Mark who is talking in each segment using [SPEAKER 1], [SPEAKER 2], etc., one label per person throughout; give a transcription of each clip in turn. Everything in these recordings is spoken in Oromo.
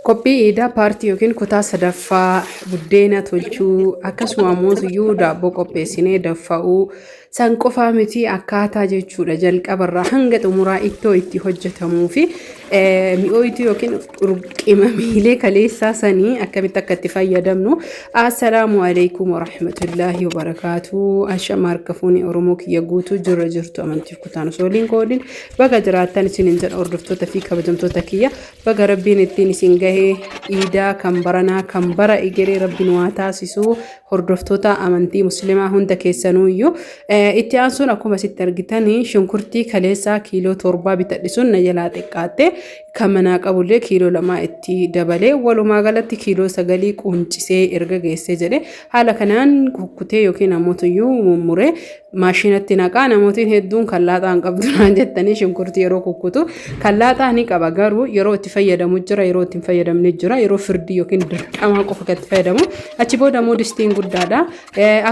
[SPEAKER 1] Qophii iidaa paartii yookiin kutaa sadaffaa buddeena tolchuu akkasuma ammoo daabboo qopheessinee danfa'uu san qofaa miti akkaataa jechuudha jalqabarraa hanga xumuraa ittoo itti hojjetamuu fi mi'ooytuu yookiin qimamiilee kaleessaa sanii akkamitti akka itti fayyadamnu. Assalaamu alaikum warahmatullaahi wabarakaatuu. Ashama harka fuunee Oromoo kiyya guutuu jirra jirtu amantiif kutaan osoo waliin qoodin baga jiraattan isiniin jedha hordoftoota fi kabajamtoota kiyya. Baga Rabbiin ittiin isin gahee iidaa kan baranaa kan bara egeree Rabbiin waa taasisu hordoftoota amantii muslimaa hunda keessanuuyyuu. Itti aansuun akkuma asitti argitan shunkurtii kaleessaa kiiloo 7 bitadhe sun na jalaa xiqqaatte kan manaa qabullee kiiloo 2 itti dabalee walumaa galatti kiiloo 9 quncisee erga geessee jedhe haala kanaan kukkutee yookiin ammoo tuyyuu mummuree maashinatti naqaa. Namootiin hedduun kan laaxaa hin qabdu naan jettanii shunkurtii yeroo kukkutu kan laaxaa ni qaba, garuu yeroo itti fayyadamu jira, yeroo itti hin fayyadamne jira, yeroo firdii yookiin dirqamaa qofa kan itti fayyadamu. Achi booda immoo distiin guddaadha.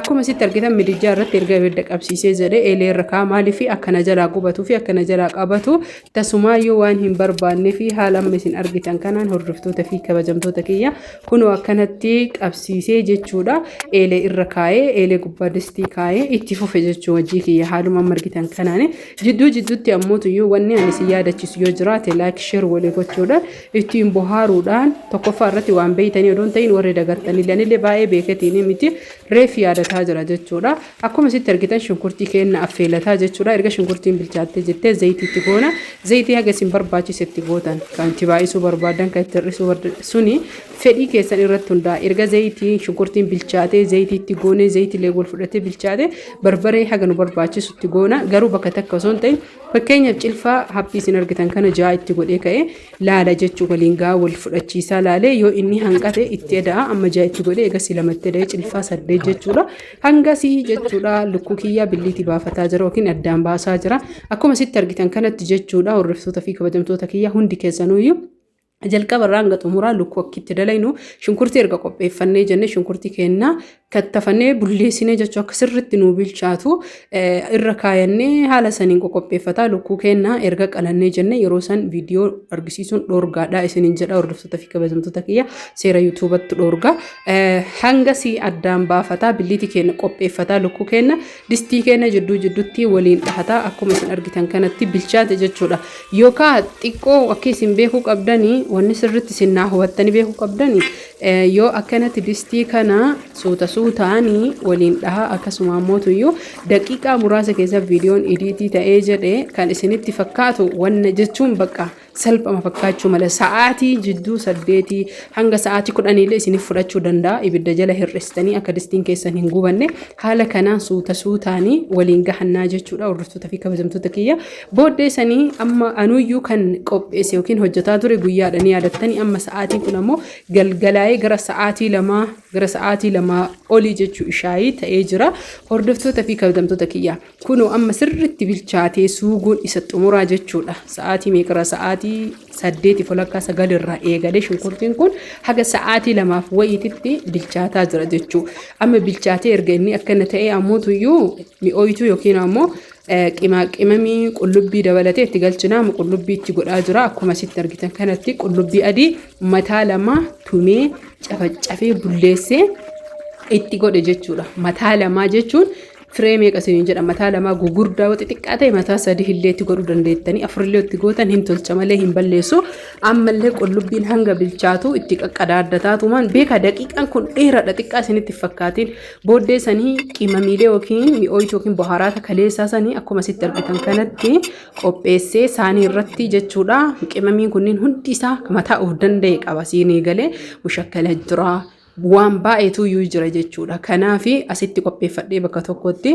[SPEAKER 1] Akkuma asitti argitan midijjaa irratti erga ibidda qabsiisee jedhee eelee irra kaa'a. Maaliif akkana jalaa gubatuu fi akkana jalaa qabatu tasumaayyuu waan hin barbaannee fi haala amma isin argitan kanaan hordoftoota fi kabajamtoota kiyya kunoo akkanatti qabsiisee jechuudha. Eelee irra kaa'ee eelee gubbaa distii kaa'ee itti fufe jechuu hojii kiyya haaluma amma argitan kanaan. Jidduu jidduutti ammoo tuyyuu wanni ani isin yaadachiisu yoo jiraate like share walii gochuudhaan ittiin bohaaruudhaan tokkoffaa irratti waan beeytanii odoo hin ta'in warri dagattanillee anillee baay'ee beeketiin miti reef yaadataa jira jechuudha. Akkuma isitti argitan shunkurtii keenna affeelataa jechuudha. Erga shunkurtiin bilchaattee jettee zayitii itti goona. Zayitii haga isin barbaachise itti gootan. Kan itti baay'isuu barbaadan, kan itti hir'isuu barbaadan suni fedhii keessan irratti hundaa'a. Erga zayitiin shunkurtiin bilchaatee zayitii itti goonee zayitiilee wal fudhatee bilchaate barbaree haga nu barbaachisu itti goona. Garuu bakka takka osoo hin ta'in fakkeenyaaf cilfaa haphii isin argitan kana 6 itti godhee ka'ee laala jechuu waliin gaa wal fudhachiisaa laalee yoo inni hanqate itti eda'a. Amma 6 itti godhee egasii 2tti eda'ee cilfaa 8 jechuudha. Hangasii jechuudha lukkuu kiyyaa billiitii baafataa jira yookiin addaan baasaa jira. Akkuma sitti argitan kanatti jechuudha hordoftoota fi kabajamtoota kiyyaa hundi keessanuyyuu. Jalqaba irraa hanga xumuraa lukkuu akka itti dalaynu shunkurtii erga qopheeffannee jenne shunkurtii keenna kattafannee bulleessinee jechuu akka sirriitti nuu bilchaatu irra kaayannee haala saniin qoqopheeffataa lukkuu keenna erga qalannee jenne yeroo san viidiyoo argisiisuun dhoorgaadha isiniin jedha hordoftoota fi kabajamtoota kiyya seera yuutuubatti dhoorga. Hangasii addaan baafataa billiitii keenna qopheeffataa lukkuu keenna distii keenna jidduu jidduutti waliin dhahataa akkuma isin argitan kanatti bilchaate jechuudha. Yookaan xiqqoo akka isin beekuu qabdanii wanni sirriitti isin naa hubattanii beekuu qabdanii yoo akkanatti distii kana suuta suutaanii waliin dhahaa akkasuma ammoo tuyyuu daqiiqaa muraasa keessa viidiyoon idiitii ta'ee jedhe kan isinitti fakkaatu wanna jechuun bakka salphama fakkaachuu mala. Sa'aatii jidduu 8 hanga sa'aatii 10 illee isiniif fudhachuu danda'a. Ibidda jala hir'istanii akka distiin keessan hin gubanne haala kanaan suuta suutaanii waliin gahannaa jechuudha hordoftoota fi kabajamtoota kiyya. Booddee sanii amma anuyyuu kan qopheesse yookiin hojjetaa ture guyyaadha ni yaadattanii amma sa'aatiin kun ammoo galgalaa'ee gara sa'aatii 2 gara sa'aatii 2 olii jechuu ishaayii ta'ee jira. Hordoftoota fi kabajamtoota kiyya. Kunoo amma sirriitti bilchaatee suuguun isa xumuraa jechuudha. Sa'aatii meeqarraa sa'aatii 8 walakkaa 9 irraa eegalee shunkurtiin kun haga sa'aatii 2f wayiititti bilchaataa jira jechuu. Amma bilchaatee erga inni akkana ta'ee ammoo tuyyuu mi'ooytuu yookiin ammoo qimaa qimamii qullubbii dabalatee itti galchinaa qullubbii itti godhaa jira. Akkuma asitti argitan kanatti qullubbii adii mataa 2 tumee cafacafee bulleessee itti godhe jechuudha. Mataa 2 jechuun firee meeqa isiniin jedha mataa 2 gugurdaa yoo xixiqqaa ta'e mataa 3 illee itti godhuu dandeettanii 4 illee itti gootan hin tolcha malee hin balleessu. Ammallee qullubbiin hanga bilchaatu itti qaqqadaaddataatumaan beeka daqiiqaan kun dheeraadha xiqqaa isinitti fakkaatiin. Booddee sanii qimamiilee yookiin mi'ooytuu yookiin bohaaraata kaleessaa sanii akkuma asitti argitan kanatti qopheessee saanii irratti jechuudha. Qimamiin kunniin hundi isaa mataa of danda'e qaba siinii galee mushakkala jira. Waan baay'eetu iyyuu jira jechuudha. Kanaaf asitti qopheeffadhee bakka tokkotti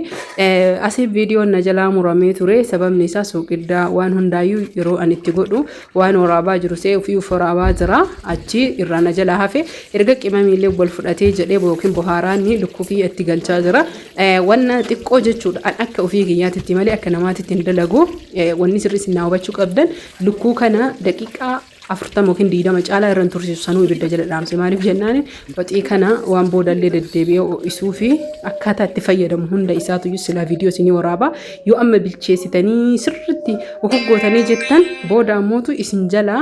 [SPEAKER 1] asii viidiyoon na jalaa muramee ture. Sababni isaa suuqiddaa waan hundaayyuu yeroo ani itti godhu waan waraabaa jiru see ofii of waraabaa jira. Achi irraa na jalaa hafe erga qimamiillee wal fudhatee jedhee yookiin bohaaraanni lukkuu kiyya itti galchaa jira. Wanna xiqqoo jechuudha. An akka ofii kiyyaatitti malee akka namaatitti hin dalagu. Wanni sirrii isin naa hubachuu qabdan lukkuu kana daqiiqaa 40 yookiin 20 caalaa irra hin tursiisu sanuu ibidda jala dhaamse maaliif jennaan waxii kana waan boodallee deddeebi'ee ho'isuu fi akkaataa itti fayyadamu hunda isaatu silaa viidiyoo isinii waraaba yoo amma bilcheessitanii sirriitti gogogootanii jettan booda ammootu isin jalaa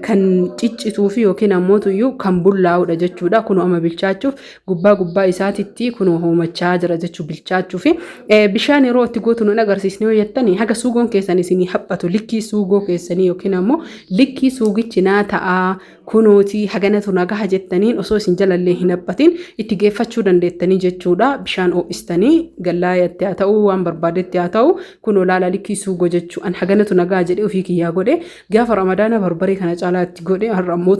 [SPEAKER 1] kan ciccituu fi yookiin ammootu iyyuu kan bullaa'udha jechuudha kunoo amma bilchaachuuf gubbaa gubbaa isaatitti kunoo hoomachaa jira jechuu bilchaachuu fi bishaan yeroo itti gootu nun agarsiisne yoo jettani haga suugoon keessan isinii haphatu likkii suugoo keessanii yookiin ammoo likkii suugichi naa ta'aa kunooti haganatu nagaha jettaniin osoo isin jalallee hin haphatin itti geeffachuu dandeettanii jechuudha bishaan ho'istanii gallaayatti haa ta'u waan barbaadetti haa ta'u kunoo laala likkii suugoo jechuu an haganatu nagaa jedhee ofii kiyyaa godhe Gaafa Ramadaana barbaree kana caalaa itti godhe har'a ammoo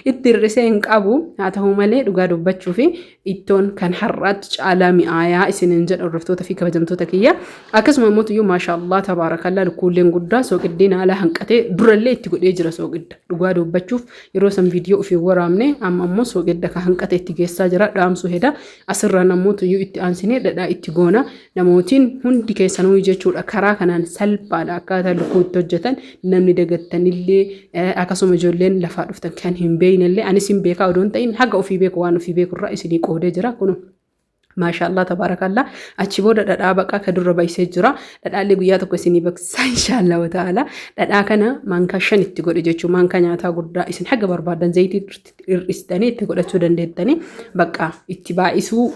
[SPEAKER 1] itti hir'isee hin qabu. Haa ta'u malee dhugaa dubbachuu fi ittoon kan har'aatti caalaa mi'aayaa isiniin jedha hordoftoota fi kabajamtoota kiyya. Akkasuma immoo tuyyuu maashaallah tabaarakallaa lukkuulleen guddaa sooqiddeen haala hanqatee durallee itti godhee jira sooqidda. Dhugaa dubbachuuf yeroo san viidiyoo ofii waraabne amma ammoo sooqidda kan hanqate itti geessaa jira dhaamsuu heda. Asirraan ammoo tuyyuu itti aansinee dhadhaa itti goona. Namootiin hundi keessanuu jechuudha karaa kanaan salphaadha akkaataa lukkuu itti hojjetan namni dagattanillee akkasuma ijoolleen lafaa dhuftan kan hin beeknellee anis hin beekaa odoo hin ta'in haga ofii beeku waan ofii beeku irraa isinii qoodee jira kunu. Maashaallah tabaarakallaa achi booda dhadhaa baqaa ka dura baysee jira dhadhaallee guyyaa tokko isinii baqsisaa inshaallah ta'ala dhadhaa kana maankaa 5 itti godhe jechuun maankaa nyaataa guddaa isin haga barbaadan zayitii hir'istanii itti godhachuu dandeettanii bakka itti baay'isuu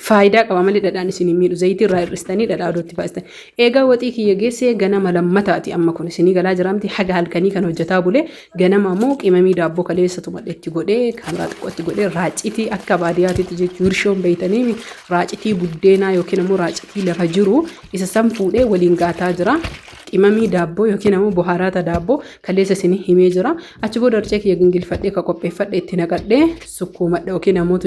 [SPEAKER 1] faayidaa qaba malee dhadhaan isin hin miidhu zayitii irraa hir'istanii dhadhaa odoo itti baay'istan. Eegaa waxii kiyya geessee ganama lammataati amma kun isinii galaa jiraamti haga halkanii kan hojjetaa bule ganama ammoo qimamii daabboo kaleessa tumadhe itti godhee kaameraa xiqqoo itti godhee raacitii akka baadiyyaatitti jechuu hirshoon beeytanii raacitii buddeenaa yookiin ammoo raacitii lafa jiru isa san fuudhee waliin gaataa jira. Qimamii daabboo yookiin ammoo bohaaraata daabboo kaleessa isinii himee jira. Achi booda harcee kiyya gingilfadhee ka qopheeffadhe itti naqadhee sukkuumadha yookiin ammoo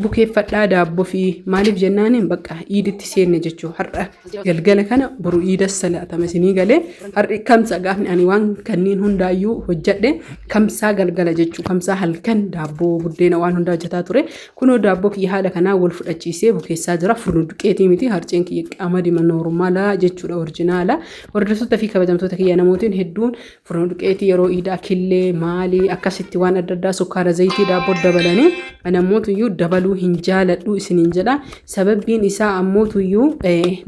[SPEAKER 1] bukeeffadhaa daabboo fi maaliif jennaaniin bakka iiditti seenne jechuu har'a galgala kana boru iida salaatama isinii galee har'i kamsa gaafni ani waan kanneen hundaayyuu hojjedhe kamsaa galgala jechuu kamsaa halkan daabboo buddeena waan hundaa hojjetaa ture kunoo daabboo kiyya haala kanaa wal fudhachiisee bukeessaa jira furnu duqeetii miti harceen kiyya qamadii noormaalaa jechuudha orjinaala hordoftoota fi kabajamtoota kiyya namootiin hedduun Furnoo duqeetii yeroo iidaa killee maalii akkasitti waan adda addaa sukkaara zayitii daabboo dabalanii ani ammootuyyuu dabaluu hin jaaladhu isiniin jedha. Sababbiin isaa ammootuyyuu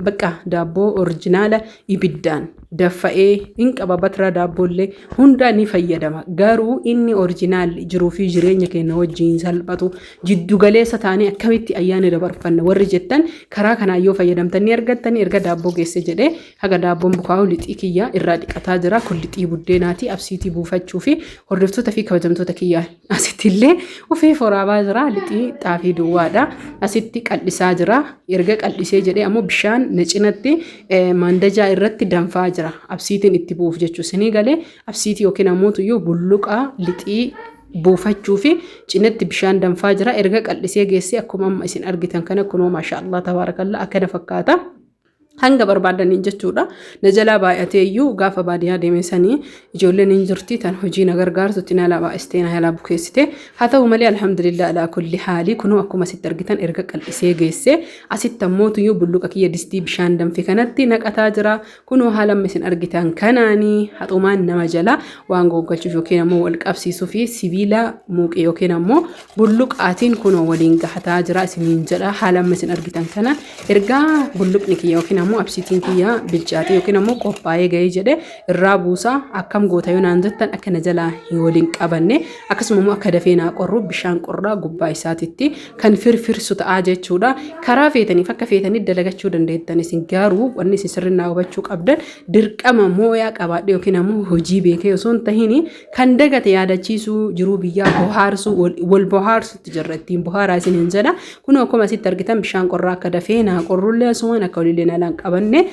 [SPEAKER 1] bakka daabboo orjinaala ibiddaan daffa'ee hin qaba batiraa daabboollee hundaa ni fayyadama. Garuu inni orjinaalli jiruu fi jireenya keenya wajjin salphatu jiddu galeessa taanee akkamitti ayyaana dabarfanna warri jettan karaa kanaan yoo fayyadamtan ni argattanii erga daabboo geesse jedhee Haga daabboon bukaa'u lixii kiyya irraa dhiqataa jira. Kun lixii buddeenaati. Absiitii buufachuu fi hordoftoota fi kabajamtoota kiyya asitti illee ofii foraabaa jira. Lixii xaafii duwwaadha. Asitti qal'isaa jira. Erga qal'isee jedhee ammoo bishaan na cinatti maandajaa irratti danfaa jira. Absiitiin itti bu'uuf jechuu isinii galee absiitii yookiin ammoo tuyyuu bulluqaa lixii buufachuu fi cinatti bishaan danfaa jira. Erga qal'isee geessee akkuma amma isin argitan kana kunoo maashaallah tabaarakallaa akkana fakkaata. Hanga barbaadaniin jechuudha. Na jalaa baay'atee iyyuu gaafa baadiyyaa deeme sanii ijoolleen hin jirti tan hojii na gargaartu itti na jalaa baay'istee na jalaa bukeessite. Haa ta'u malee alhamdulillah alaa kulli haalii kunoo akkuma asitti argitan erga qal'isee geesse asitti ammoo tuyyuu bulluqa kiyya distii bishaan danfe kanatti naqataa jira. Kunoo haala amma isin argitan kanaanii haxumaan nama jalaa waan googgalchuuf yookiin ammoo wal qabsiisuu fi sibiila muuqee yookiin ammoo bulluqaatiin kunoo waliin gahataa jira isiniin jedha haala amma isin argitan kana ergaa bulluqni kiyya yookiin ammoo absiitiin kiyya bilchaatee yookiin ammoo qophaa'ee gahee jedhe irraa buusaa akkam goota yoo naan jettan akka na jalaa hin waliin qabanne akkasuma immoo akka dafee naa qorru bishaan qorraa gubbaa isaatitti kan firfirsu ta'aa jechuudha karaa feetaniif akka feetanii dalagachuu dandeettan isin garuu wanni isin sirrii naa hubachuu qabdan dirqama mooyaa qabaadhe yookiin ammoo hojii beekee osoo hin tahin kan dagate yaadachiisuu jiruu biyyaa bohaarsuu wal bohaarsutti jirra ittiin bohaaraa isiniin jedha. Kunoo akkuma asitti argitan bishaan qorraa akka dafee naa qorrullee asumaan akka walillee na alaan qabanne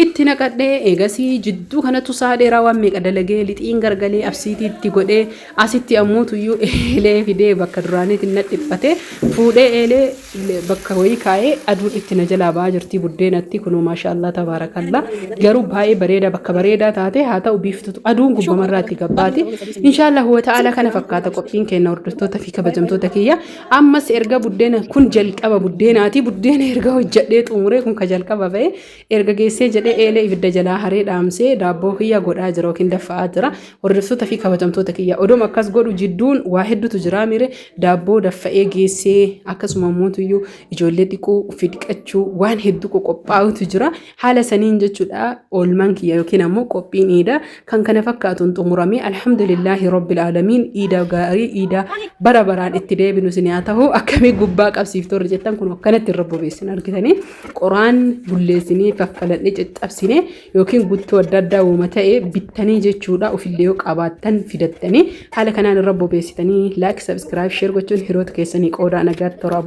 [SPEAKER 1] itti naqadhee eegasii jidduu kanatu saa dheeraa waan meeqa dalagee lixiin gargalee absiitii itti godhee asitti ammoo tuyyuu eelee fidee bakka duraaniitiin na dhiphate fuudhee eelee bakka wayii kaa'ee aduun itti na jalaa ba'aa jirti buddeenatti kunoo maashaallah tabaarakallaa garuu baay'ee bareeda bakka bareedaa taate haa ta'u biiftutu aduun gubbamarraa itti gabbaati inshaallah huwa ta'ala kana fakkaata qophiin keenya hordoftoota fi kabajamtoota kiyya ammas erga buddeena kun jalqaba buddeenaati buddeena erga hojjedhee xumuree kun ka jalqaba ba'e erga geessee jedhee jedhee eelee ibidda jalaa haree dhaamsee daabboo kiyya godhaa jira yookiin daffa'aa jira. Hordoftoota fi kabajamtoota kiyya, odooma akkas godhu jidduun waa hedduutu jira mire. Daabboo daffa'ee geessee, akkasuma mootuyyuu ijoollee dhiquu, ofii dhiqachuu, waan hedduu qophaa'utu jira. Haala saniin jechuudha oolmaan kiyya yookiin ammoo qophiin iidaa kan kana fakkaatuun xumuramee, alhamdulillaahi rabbil aalamiin. Iidaa gaarii, iidaa bara baraan itti deebinu isin haa ta'u. Akkamii gubbaa qabsiiftoorri jettan, kun akkanatti irra bobeessin argitanii, qoraan bulleessinee, faffaladhee, caccabsinee yookiin guttoo adda addaa uuma ta'e bittanii jechuudha, ofillee yoo qabaattan fidattanii haala kanaan irra bobeessitanii, like, subscribe, share gochuun hiriyoota keessanii qoodaa. Nagaatti toraa.